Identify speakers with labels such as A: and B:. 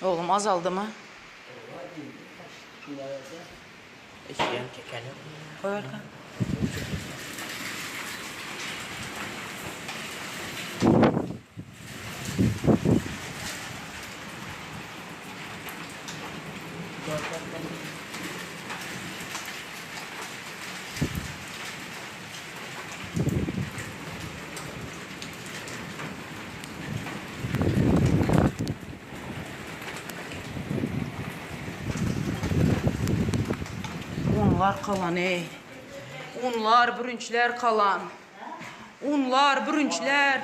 A: Oglum azaldymy?
B: Içýän keken ýok.
A: Goý arkan. Unlar kalan ey. Unlar, bürünçler kalan. Unlar, bürünçler.